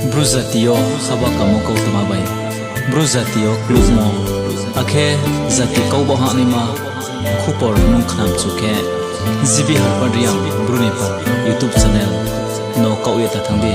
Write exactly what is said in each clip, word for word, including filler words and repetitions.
Bru jati yo haba kamo kautma bai, Bru jati yo klukmo, akhe jati kau ba hahnaima khupor nung khnamchu khe, G B Harpad Reang Bru ni pha YouTube channel no kaoh ye ta thanng di.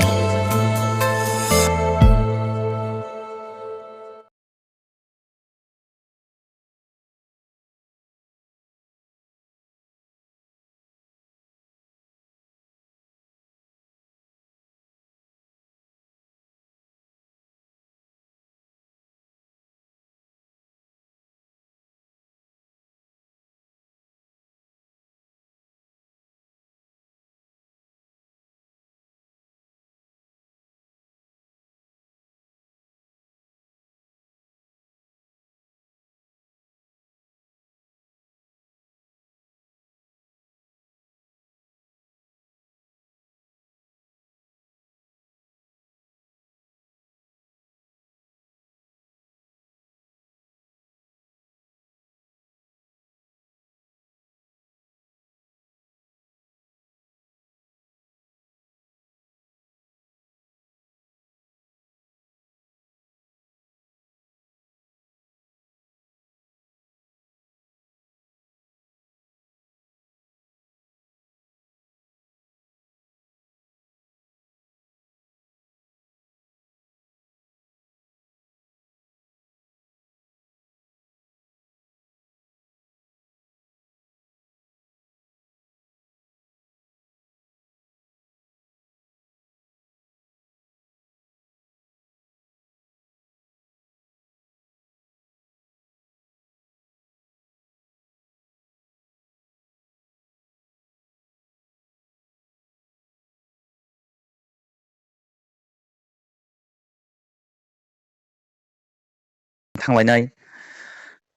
Thannglai nai.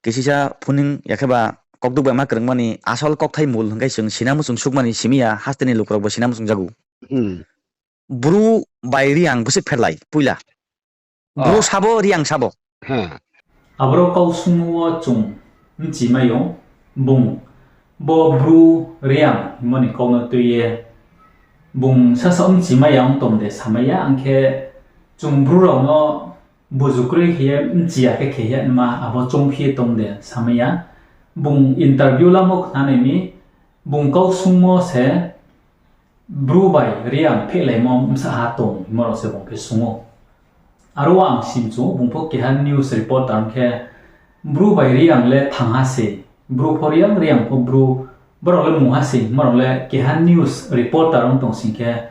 Kisisa phuning ya khe ba kaukduk bai ma krungma ni asol kaukthai mul hing khe chwng sinamo chwng sukmani simi ya, haste ni lukurokbo sinamo chwng jagu. Bru bai Reang bwswk pherlai, puila. Bru sabo, Reang sabo. Aboro kau sungmo wo chung bchi mai ou, bung bo Bru Reang hingmo ni kau no tui ye bung sasaoh bchi mai ya ong tong de samai ya, ang khe chung Bru rao no buzu kroi khe ye bchi ya khe khe ye ma abo choungphi ye tong de samai ya. Bung interview lamo khnanai mi, bung kau sungmo se Bru bai Reang phehlaimo bsa ha tong hingmo rao se bung khe sung ou. Aro wo ang simchu ou, bung pho keha news reporter ong khe Bru bai Reang le thangha se, Bru pho Reang, Reang pho Bru, brao le mungha se hingmo rao le keha news reporter ong tong sing khe,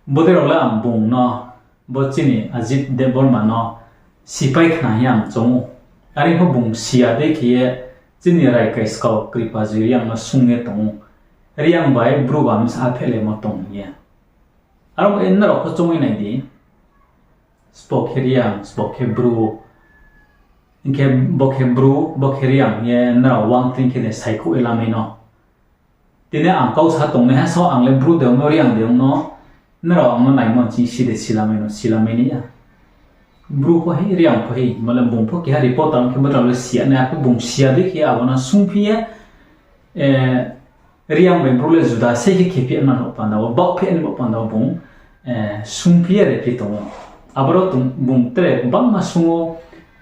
bodei rao le ang bung no bo chini Ajit Debbarma no sipai khna hing ye ang choung ou. Are pho bung siya dei khe ye chini Raikai skau Kripajoy Reang no sung ye tong ou. Reang bai Bru ba bsa ha phehlaimo tong hing ye. Aro nrao pho choung ye nai di. Sbo khe Reang, sbo khe Bru. Hing khe bo khe Bru, bo khe Reang hing ye nrao uang tring khe de saikhouh ye lamai no. Tini ang kau sa tongnaiha so ang le Bru de ong no, Reang de ong no, nrao ang no naimo ching si de silamai no, silamai nai ya. Bru pho hi, Reang pho hi, mane bung pho keha reporter ong khe bo rao le siya nai, arphuh bung siya dei khe abo no sungphi ye, Reang bai Bru le juda sei khe khephi nai bo panda wo, baohphi nai bo panda wo bung sungphi ye rephi tong ou. Aboro bung tre bangma sung ou,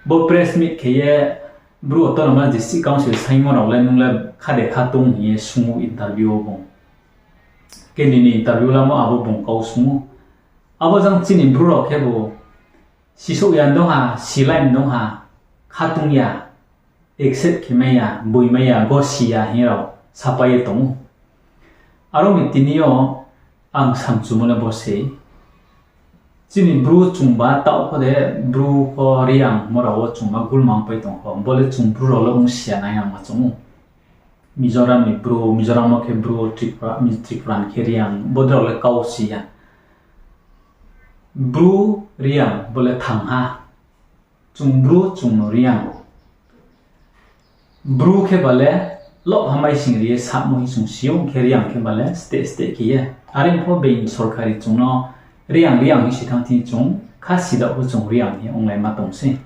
bo press meet khe ye Bru Autonomous District Council saingmo rao le nung le kha de kha tong hing ye sung ou interview wo bung. Khe nini interview lamo abo bung kau sung ou. Abo jang chini Bru rao khebu sisouh ya dong ha, silai dong ha, kha tong ya, accept khe mai ya, boi mai ya, gosi ya hing rao sapai ye tong ou. Aro ni tini yo ang samchumo le bo se, chini Bru chungba taoh pho de, Bru pho Reang mo rao wo chungba gulma ongpai tong kho, bo le chung Bru rao le ongsi ya nai ang ma choung ou. Mizoram ni Bru, Mizoram wo khe Bru, Tripura, Tripura ni khe Reang, bodei rao le kau si ya. Bru Reang bo le thangha. Chung Bru, chung no Reang. Bru khe ba le loh ha maising ri ye samo hing chung si ou, ong khe Reang khe ba le steh steh khe ye. Are pho being sorkari chung no Reang, Reang hing si thanng thing chung kha sidaoh pho chung Reang hing ye onglaima tong sei.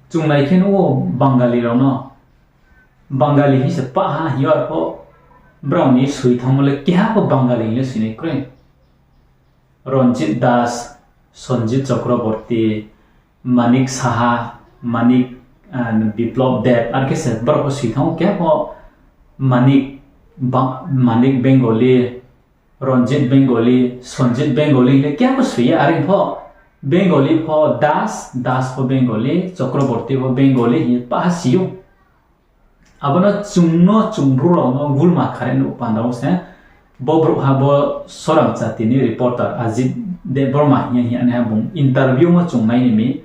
Chung nai khe nuh ou Bangali rao no, Bangali hing se pah ha hing yo, arphuh brao ni soi thanngmo le keha pho Bangali hing le soinai kroi. Ranjit Das, Sanjit Chakraborty, Manik Saha, Manik, Biplab Deb, ar khe se brao pho soi thanng ou, keha pho Manik, Manik Bengali, Ranjit Bengali, Sanjit Bengali le keha pho soi ya, are pho Bengali pho Das, Das pho Bengali, Chakraborty pho Bengali hing ye pah ha si ou. Abo no chung no, chung Bru rao no gulma khare nuh panda wo se, bo brouhha bo Soram Jati ni reporter Ajit Debbarma hing ye hing ye naiha bung interview no chung nai ni mi,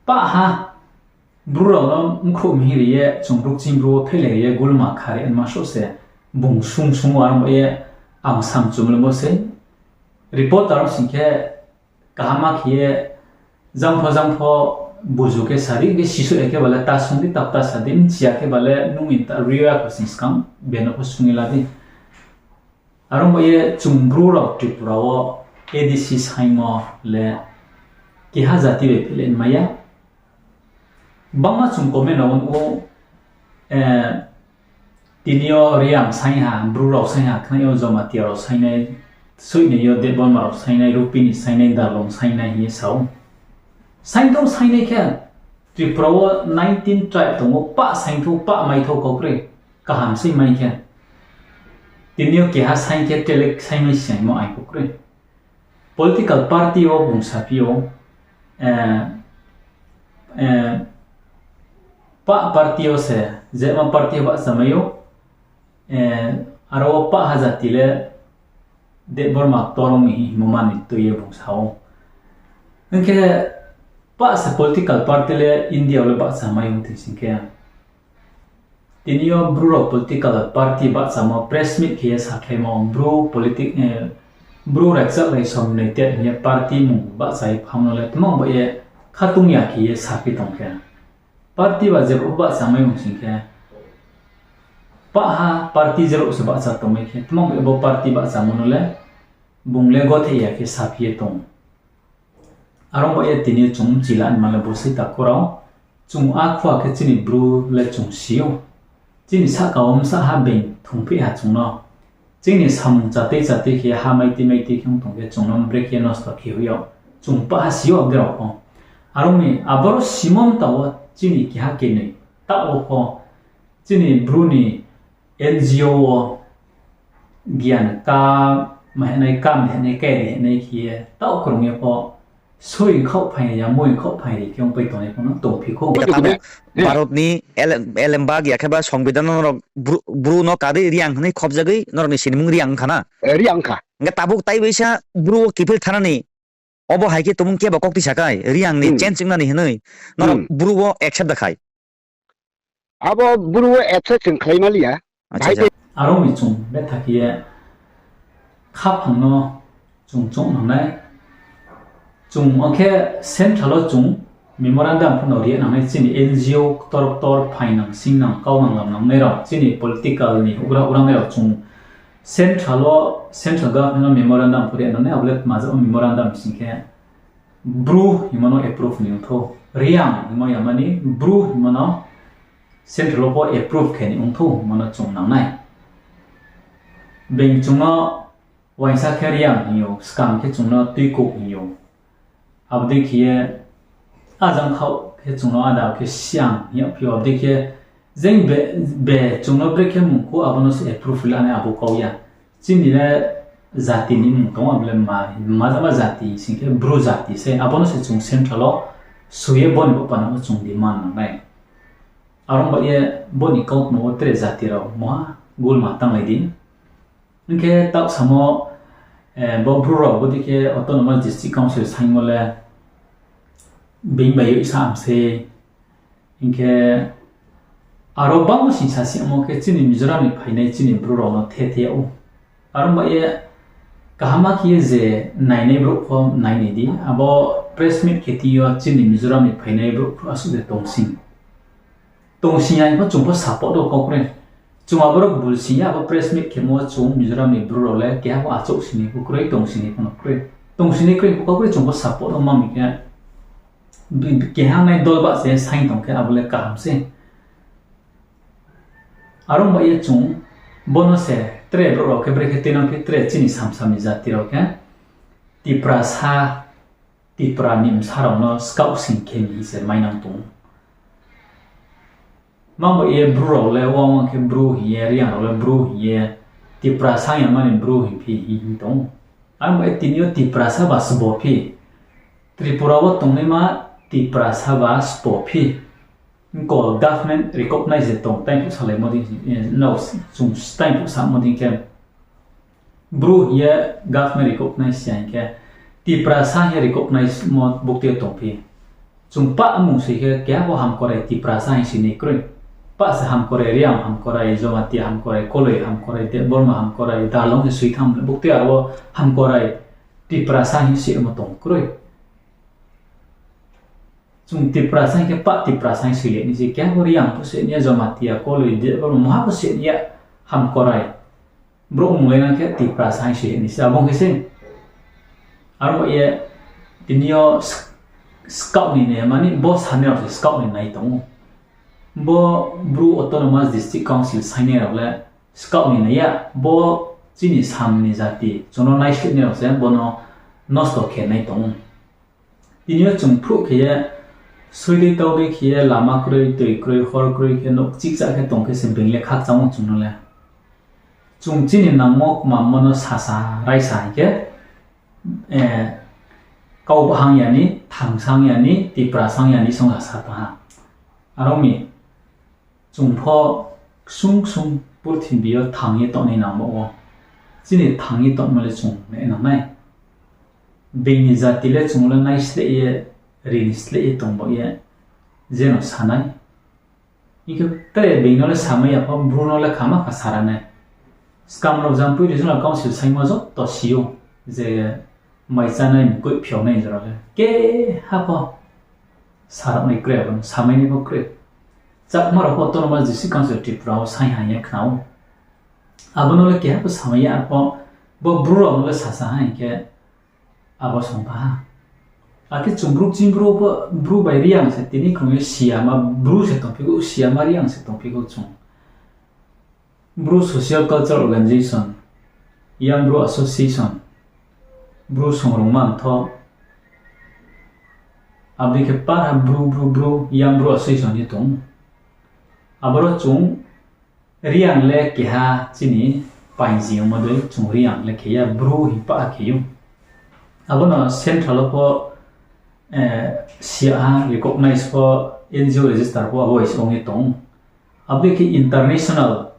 pah ha Bru rao no mkhrouh mhi ri ye, chung Bru kching Bru wo phehlai ri ye gulma khare nma souh se, bung sung sung wo aro ba ye ang samchum le bo sei. Reporter no sing khe, kaham ma khe ye, jang pho jang pho buzu khe sa di, hing khe sisouh ya khe ba le ta sung di, ta ta sa di, bchi ya khe ba le nung interview ya kho sing skang, beno pho sung ye la di. Aro ba ye chung Bru rao Tripura wo A D C saingmo le keha jati bai phehlai mai ya. Bangma chung comment rao wo, tini yo Reang saing ha, Bru rao saing ha, khnai yo Jamatia rao saingnai, soih ni yo Debbarma rao saingnai, Rupini saingnai, Darlong saingnai hing ye sa ou. Saing thou, saingnai khe, Tripura wo nineteen tribe tong ou, pah saing thou, pah mai thou kau kroi, kaham sei mai khe. Tini yo keha saing khe telek saingmai singmo ai kau kroi. Political party wo bung saphi ou, pah party yo se, jema party yo bahcha mai ou, aro wo pah ha jati le Debbarma ktor ong mi hingmo mani tui ye bung sa ou. Hing khe pah se political party le India wo le bahcha mai ong thing sing khe, tini yo Bru rao political party bahchamo press meet khe ye sakhlaimo Bru, Bru Raikchak Raisom United hing ye party mung bahcha ye phang no le tma ba ye khatung ya khe ye saphi tong khe. Party ba jebrouh bahcha mai ong sing khe, pah ha party jebrouh se bahcha tongmai khe, tma ba ye bo party bahchamo no le bung le gothe ya khe saphi ye tong. Aro ba ye tini yo chung bchi la nma le bo sei takhu rao, chung akhuwa khe chini Bru le chung si ou. Chini sahka wo bsa ha being thungphi ha chung no. Chini samung chatei chatei khe ha maitei maitei khe ong tong khe chung no brekhe nosto khe hoih yag. Chung pah ha si ou abo dei rao pho. Aro mi aboro simo mta wo chini keha kenoi taoh wo pho chini Bru ni N G O wo gian ka ma hinai, kam di hinai, kai di hinai khe ye taoh krung ye pho, soi khaoh phai ya, moi khaoh phai ri khe ongpai tongnai pho no tongphi khou. Tabuk Bharat ni elembag ya khe ba Songbidan no norok Bru no kadei Reang hinwi khopjagwi norok ni sinimung Reang wngkha na? Hingkhe tabuk taibaisa Bru wo kiphil thanani obo hai khe tongmung khe ba kok tisa khai Reang ni change wngnani hinwi norok Bru wo accept da khai? Abo Bru wo accept chwng khlai maliya. Aro mi chung betha khe ye khaphang no chung chong nangnai. Chung ong khe central wo chung memorandum phano ri nangnai, chini N G O ktor ktor phainang singnang kaunang lamnangnai rao, chini political ni ugra urangnai rao chung central wo, central government no memorandum pho ri nangnai, abo le tma jat wo memorandum sing khe Bru hingmo no approve ni ongthou, Reang hingmo ya mani Bru hingmo no central wo pho approve khe ni ongthou hingmo no chung nangnai. Being chung no uaingsa khe Reang hing ou, skang khe chung no Tuikouh hing ou. Abo dei khe ye ajang khaoh khe chung no ada khe Siang hing yagphi ou, abo dei khe jeng be, be chung no brekhe mung kho abo no se approve lanai abo kau ya. Chini le jati ni mung tong ou, abo le ma, ma jama jati sing khe Bru jati se, abo no se chung central wo soi ye bo ni bo pana wo chung demand nangnai. Aro ba ye bo ni kautma wo tre jati rao muha gulma tanglai di. Hing khe taoh samo, bo Bru rao bo dei khe Autonomous District Council saingmo le being bai yoisa am se. Hing khe aro bangma sing sa si amo khe chini Mizoram ni phainai chini Bru rao no the the yag ou. Aro ba ye kaham ma khe ye je nainai brouh pho nainai di, abo press meet khe thing yo chini Mizoram ni phainai brouh pho asuh de tongsing. Tongsing ya hing pho chung pho support wo kau kroi. Chung aborok bul sing ya, abo press meet khemo chung Mizoram ni Bru rao le keha pho achouh sini pho kroi, tongsinai pho no kroi. Tongsinai kroi pho kau kroi, chung pho support wo ma mi khe, keha nai dol bahcha ye saing tong khe abo le kaham se. Aro ba ye chung, bo no se tre brouh rao khe brekhe tuinang phi tre chini samsam ni jati rao khe, Tiprasa, Tipra ni bsa rao no skaoh sing khe ni hing se mainang tong ou. Mang ba ye Bru rao le, wang wang khe Bru hing ye, Reang rao le Bru hing ye, Tiprasa hing ya mani Bru hing phi hing hing tong ou. Aro ba ye tini yo Tiprasa ba sbo phi, Tripura wo tongnaima Tiprasa ba sbo phi, kol government recognize de tong, taingphuh salaimo dei, nrao chung taingphuh samo dei khe, Bru hing ye government recognize ya hing khe, Tiprasa hing ye recognize mo buktui yo tong phi. Chung pah mung soi khe keha pho Hamkorai Tiprasa hing soi ni kroi. Pah se Hamkorai, Reang Hamkorai, Jamatia Hamkorai, Koloi Hamkorai, Debbarma Hamkorai, Darlong se soi thanng le buktui aro wo Hamkorai Tiprasa hing soi mo tong kroi. Chung Tiprasa hing khe pah Tiprasa hing soi le ni se, keha pho Reang pho soi ni ya, Jamatia, Koloi, Debbarma, maha pho soi ni ya, Hamkorai. Brouh mung le nang khe Tiprasa hing soi ni se, abo ong khe se. Aro ba ye tini yo skaoh ni nai mani bo sanai rao se skaoh ni nai tong ou. Bo Bru Autonomous District Council sainai rao le skaoh ni nai ya, bo chini sam ni jati, chung no naisleh nai rao se bo no nosto khe nai tong ou. Tini yo chung phruh khe ye, soi dei tau dei khe ye, lama kroi, toi kroi, hor kroi khe, nouh chihchah khe tong khe se being le khakchang ou chung no le. Chung chini nangmo kmammo no sasa raisa hing khe, kau bahang ya ni, thang sang ya ni, Tipra sang ya ni song sasa tong ha. Aro mi chung pho ksung ksung purthimbi yo thang ye tongnai nang ba wo. Chini thang ye tongmo le chung nai nang nai. Being ni jati le chung le naisleh ye, ring sleh ye tong ba ye, jeno sanai. Hing khe tre being no le samai ya pho, Bru no le khama kha sara nai. Skang rao Jampui Regional Council saingmo joto si ou, je mai chánai mkoih phiao nai jora le keha pho sarao nai kroi, abo no samai nai pho kroi. Chakma rao pho Autonomous District Council Tripura wo saing ha hing ye khna ou. Abo no le keha pho samai ya pho, bo Bru rao no le sasa ha hing khe abo song pha ha. Akhe chung Bru ching Bru pho, Bru bai Reang se tini khrung ye siyama Bru se tongphi ou, siyama Reang se tongphi ou chung. Bru Social Cultural Organization, Young Bru Association, Bru Songrungma Mtho, abo dei khe para Bru, Bru, Bru, Young Bru Association ye tong. Aboro chung Reang le keha chini painji ongmo dei chung Reang le khe ya, Bru hing pah khe ou. Abo no central wo pho, siya ha recognize pho, N G O register pho abo bai se ong ye tong. Abo dei khe international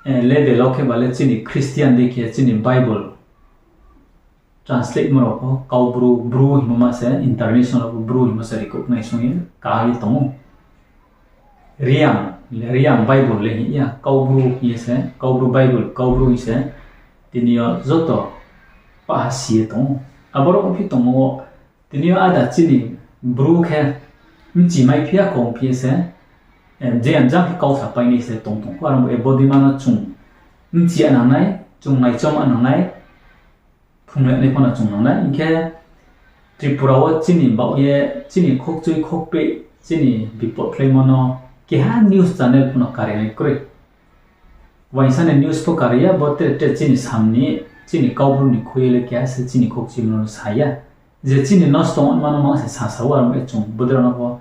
level wo khe ba le chini Christian dei khe chini Bible translate mo rao pho Kaubru, Bru hingmo ma se international wo pho Bru hingmo se recognize ong ye ka ye tong ou. Reang, Reang Bible le hing ya, Kaubru hing ye se, Kaubru Bible, Kaubru hing se, tini yo joto paha si ye tong ou. Aboro ongphi tongmo wo, tini yo áda chini Bru khe bchi maiphi ya kho ongphi ye se, je jang khe kau sapai nai se tong tong kho, aro bo ye bodei ma no chung bchi ya nang nai, chung naichom ya nang nai, phrung le nai pho no chung nang nai. Hing khe Tripura wo chini baoh ye, chini khokchui khokpeh, chini bipot khlaimo no keha news channel pho no kari nai kroi. Uaingsa ni news pho kari ya, bo tre tre chini sam ni, chini Kaubru ni khui ye le keha se chini khokchuimo no sa ya. Je chini nosto ongma no mang se sasa ou, aro bo ye chung bodei rao no pho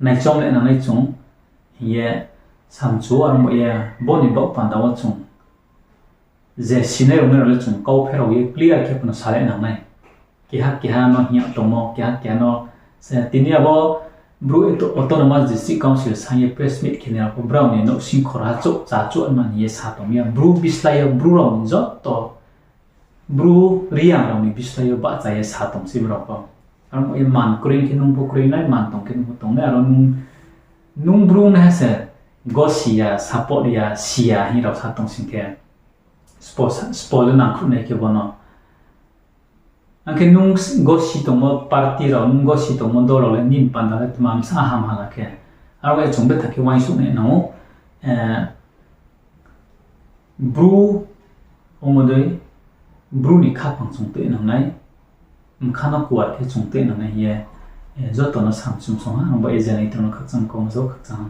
naichom le nang nai chung hing ye samchu ou, aro bo ye bo ni baoh panda wo chung je sinai rao nai rao le chung kau pherao ye clear khe pho no sa le nang nai. Keha keha no hing ya tongmo, keha keha no se tini abo Bru Autonomous District Council saing ye press meet khe nai rao pho brao ni nouhsing khorha chouh cha chouh ma hing ye sa tong ya. Bru bislái yo Bru rao ni joto, Bru Reang rao ni bislái yo bahcha ye sa tong sei brao pho. Aro ye man kroi khe nung pho kroi nai, man tong khe nung pho tong nai, aro nung, nung Bru naiha se gosi ya, support ya, si ya hing rao sa tong sing khe, spo le nangkhruh nai khe bo no. Ang khe nung gosi tongmo party rao, nung gosi tongmo dol rao le nini panda le tma bsa ham hala khe. Aro ye chung betha khe uaingsouh nai nang ou, Bru ongmo dei, Bru ni khaphang chung tui nang nai, bkha no kuar khe chung tui nang nai hing ye, joto no samchum song ha, ang bo agent leader no khakchang kau no jao khakchang ha.